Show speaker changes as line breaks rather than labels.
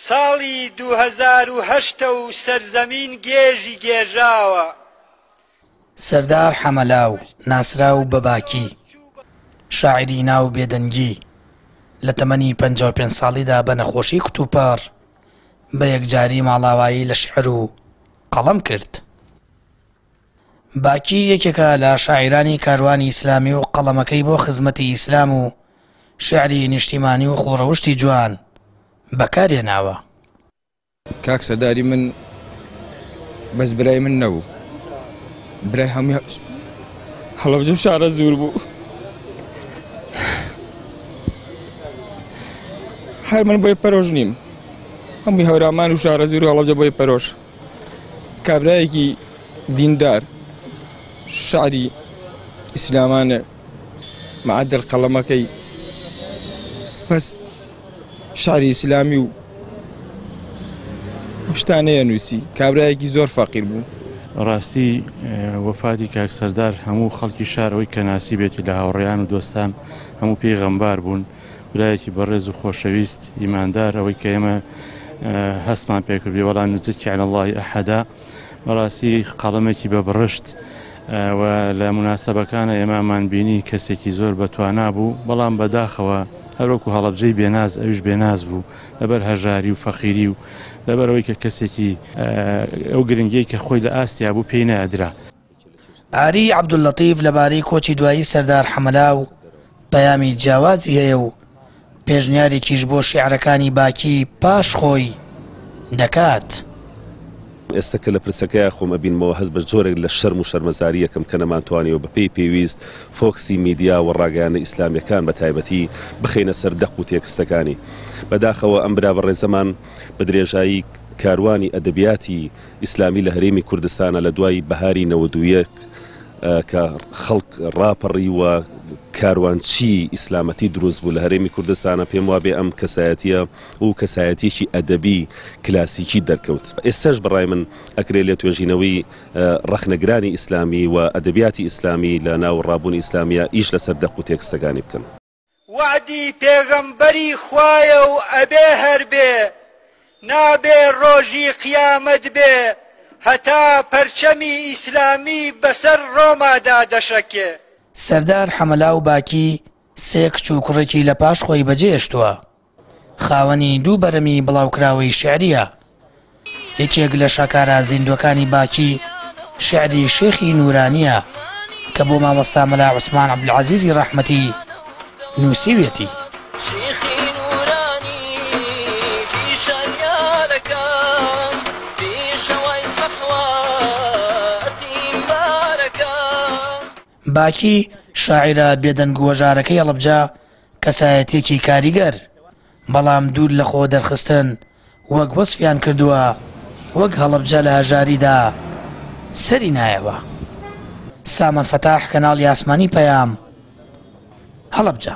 ساڵی 2008 و سەرزەمین گێژی گێژاوە.
سەردار حەمەلاو، ناسراو بە باکی، شاعیری ناو بێدەنگی، لە تەمەنی 55 ساڵیدا بە نەخۆشی کوتوپڕ بە یەکجاری ماڵاوایی لە شیعر و قەڵەم کرد. باکی یەکێکە لە شاعیرانی کاروانی ئیسلامی و قەڵەمەکەی بۆ خزمەتی ئیسلام و شیعری نیشتیمانی و خووڕەوشتی جوان بەکارهێناوە.
کاک سەرداری من بەس برای من نەبوو برای هەمووی هەڵەبجە و شارەزوور بوو هەر من بۆی پەرۆش نیم هەمووی هەورامان و شارەزوور و هەڵەبجە بۆی پەرۆش کابرایەکی دیندار شعری ئیسلامانە معدل قەڵەمەکەی بەس شعری ئیسلامی و ئەم شتانەیە نووسی کابرایەکی زۆر فەقیر بوو.
ڕاستی وەفاتی کاک سەردار هەموو خەڵکی شار ئەوەی کە ناسیبێتی لە هاوڕێیان و دۆستان هەموو پێی غەمبار بوون برایەکی بەڕێز و خۆشەویست ئیماندار ئەوەی کە ئێمە هەستمان پێکردی وەڵا نوزکی علی اللە احدا بەڕاستی قەڵەمێکی بە بڕشت و لە موناسەبەکانە ئێمامان بینی کەسێکی زۆر بە توانا بوو بەڵام بەداخەوە هەروەکو هەڵەبجەی بێناز ئەویش بێناز بوو لەبەر هەژاری و فەقیری و لەبەرئەوەی کە کەسێکی ئەو گرنگیەی کە خۆی لە ئاستیا بوو پێی نەئەدرا.
ئاری عەبدوللەتیف لەبارەی کۆچی دوایی سەردار حەمەلاو پەیامی جیاوازی هەیە و پێشنیارێکیش بۆ شیعرەکانی باکی پاش خۆی دەکات.
ئێستە کە لە پرسەکەیا خۆم ئەبینمەوە هەست بە جۆرێک لە شەرم و شەرمەزاری ئەکەم کە نەمانتوانیوە بە پێی پێویست فۆکسی میدیا و ڕاگەیاندنە ئیسلامیەکان بە تایبەتی بخەینە سەر دەق و تێکستەکانی. بەداخەوە ئەم برا بەڕێزەمان بە درێژایی کاروانی ئەدەبیاتی ئیسلامی لە هەرێمی کوردستانە لە دوای بەهاری 91 کە خەڵک ڕاپەڕی و کاروانچی ئیسلامەتی دروست بوو لە هەرێمی کوردستانە پێم وابێ ئەم کەسایەتیە و کەسایەتیەکی ئەدەبی کلاسیکی دەرکەوت ئێستاش بەڕای من ئەکرێ لێ توێژینەوەی ڕەخنەگرانی ئیسلامی و ئەدەبیاتی ئیسلامی لە ناو ڕابوونی ئیسلامیە ئیش لەسەر دەق و تێکستەکانی بکەن.
وەعدی پێغەمبەری خوایە و ئەبێ هەر بێ، نابێ ڕۆژی قیامەت بێ هەتا پەرچەمی ئیسلامی بەسەر ڕۆمادا دەشەکێ.
سەردار حەمەلاو باکی سێ کچ و کوڕێکی لە پاش خۆی بەجێهێشتووە. خاوەنی دوو بەرەمی بڵاوکراوەی شیعرییە. یەکێک لە شاکارە زیندووەکانی باکی شیعری شێخی نوورانییە کە بۆ مامۆستا مەلا عوسمان عەبدولعەزیزی ڕەحمەتی نووسیویەتی. باکی، شاعیرە بێدەنگ و هەژارەکەی هەڵەبجە، کەسایەتیەکی کاریگەر، بەڵام دوور لە خۆ دەرخستن، وەک وەسفیان کردووە وەک هەڵەبجە لە هەژاریدا سەری نایەوە. سامان فەتاح، کەناڵی ئاسمانی پەیام، هەڵەبجە.